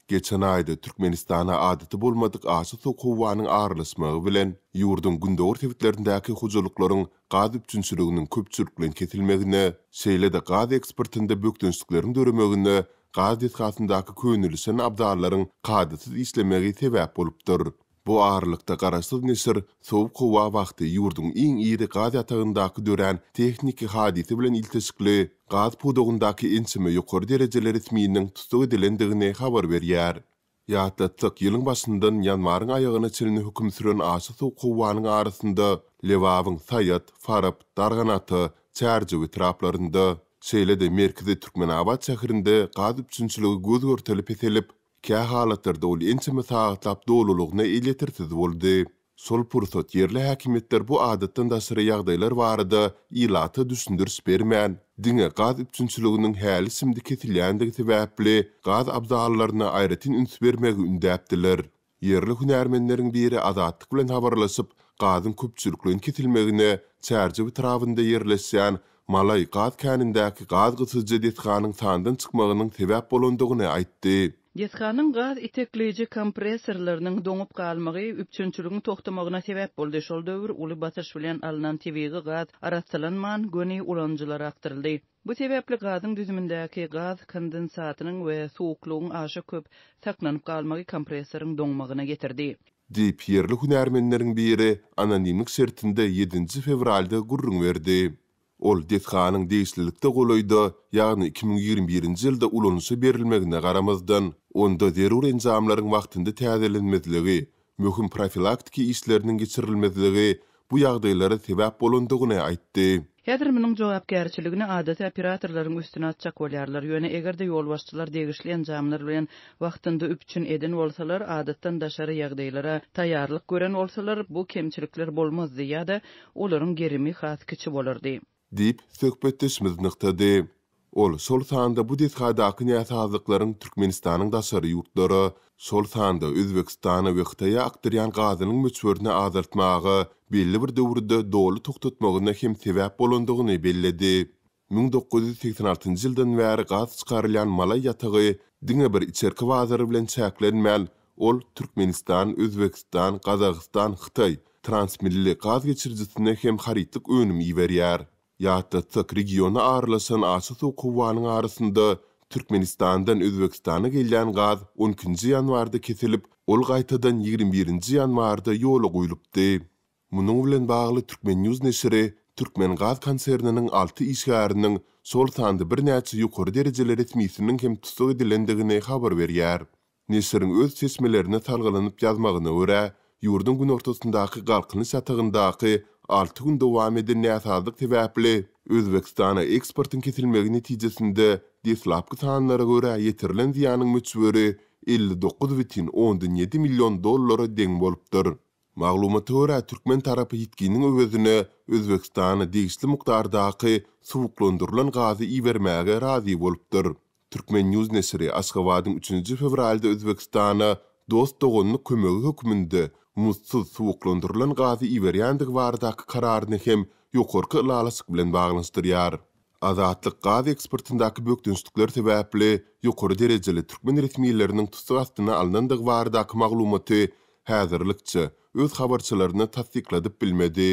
Geçen aýda Türkmenistana adaty bolmadyk aşa sowuk howanyň aralaşmagy bilen, ýurduň gündogar sebitlerindäki hojalyklaryň gaz üpjünçiliginiň köpçülikleýin kesilmegine, şeýle-de gaz eksportynda bökdençlikleriň döremegine gaz desgasyndaky könelişen abzallaryň kadasyz işlemegi sebäp bolupdyr. Bu aralykda garaşsyz neşir sowuk howa wagty ýurduň iň iri gaz ýatagyndaky dörän tehniki hadysa bilen ilteşikli gaz pudagyndaky ençeme ýokary derejeli resminiň tussag edilendigini habar berýär. Ýatlatsak, ýylyň başyndan ýanwaryň aýagyna çenli höküm süren aşa sowuk howanyň arasynda Lebabyň Saýat, Farap, Darganata, Çärjew etraplarynda, şeýle-de merkezi Türkmenabat şäherinde gaz üpjünçiligi göz-görtele peselip, Kä halatlarda ol ençeme sagatlap dolulygyna elýetersiz boldy. Şol pursat ýerli häkimiýetler bu adatdan daşary ýagdaýlar barada ilata düşündiriş bermän, diňe gaz üpjünçiliginiň häli-şindi kesilýändigi sebäpli gaz abzallaryna aýratyn üns bermegi ündäpdiler. Ýerli hünärmenleriň biri Azatlyk bilen habarlaşyp, gazyň köpçülikleýin kesilmegine Çärjew etrabynda ýerleşýän Malaý gaz känindäki gaz gysyjy desganyň sandan çykmagynyň sebäp bolandygyny aýtdy. Desganyň gaz itekleýji kompressorlarynyň doňup galmagy üpjünçiligiň togtamagyna sebäp boldy. Şol döwür uly basyş bilen alnan tebigy gaz arassalanman, göni ulanyjylara akdyryldy. Bu sebäpli gazyň düzümindäki gaz kondensatynyň we suwuklygyň aşa köp saklanyp galmagy kompressoryň doňmagyna getirdi. Diýip, ýerli hünärmenleriň biri anonimlik şertinde ýedinji fewralda gürrüň berdi. Ol desganyň degişlilikde golaýda, ýagny 2021-nji ýylda ulanyşa berilmegine garamazdan, onda zerur enjamlaryň wagtynda täzelenmezligi, möhüm profilaktiki işleriniň geçirilmezligi bu ýagdaýlara sebäp bolandygyny aýtdy. Häzir munuň jogapkärçiligini adaty operatorlaryň üstüne atjak bolýarlar, ýöne eger-de ýolbaşçylar degişli enjamlar bilen wagtynda üpjün eden bolsalar, adatdan daşary ýagdaýlara taýýarlyk gören bolsalar, bu kemçilikler bolmazdy ýa-da olaryň gerimi has kiçi bolardy. Diýip, söhbetdeşimiz nygtady. Ol şol sanda bu desgadaky näsazlyklaryň Türkmenistanyň daşary ýurtlara, şol sanda Özbegistana we Hytaýa akdyrýan gazynyň möçberini azaltmaga, belli bir döwürde doly togtatmagyna hem sebäp bolandygyny belledi. 1986-njy ýyldan bäri gaz çykarylýan Malaý ýatagy diňe bir içerki bazar bilen çäklenmän, ol Türkmenistan, Özbegistan, Gazagystan, Hytaý transmilli gaz geçirijisine hem harytlyk önüm iberýär. Ýatlatsak, regiona aralaşan aşa sowuk howanyň arasynda Türkmenistandan Özbegistana gelýän gaz on ikinji ýanwarda kesilip, ol gaýtadan 21 nji ýanwarda ýola goýlupdy. Munuň bilen bagly Turkmen. News neşiri Türkmengaz konserniniň alty işgäriniň, şol sanda birnäçe ýokary derejeli resmisiniň hem tussag edilendigini habar berýär. Neşiriň öz çeşmelerine salgylanyp ýazmagyna görä, ýurduň günortasyndaky Galkynyş ýatagyndaky alty gün dowam eden näsazlyk sebäpli Özbegistana eksportyň kesilmegi netijesinde deslapky sanlara görä ýetirilen zyýanyň möçberi 59,7 million dollara deň bolupdyr. Maglumata görä, türkmen tarapy ýitginiň öwezine Özbegistana degişli mukdardaky suwuklandyrylan gazy ibermäge razy bolupdyr. Turkmen. News neşiri Aşgabadyň üçünji fewralda Özbegistana dost-doganlyk kömegi hökmünde muzdsuz suwuklandyrylan gazy iberýändigi baradaky kararyny hem ýokarky ylalaşyk bilen baglanyşdyrýar. Azatlyk gaz eksportyndaky bökdençlikler sebäpli ýokary derejeli türkmen resmileriniň tussag astyna alnandygy baradaky maglumaty häzirlikçe öz habarçylaryna tassykladyp bilmedi.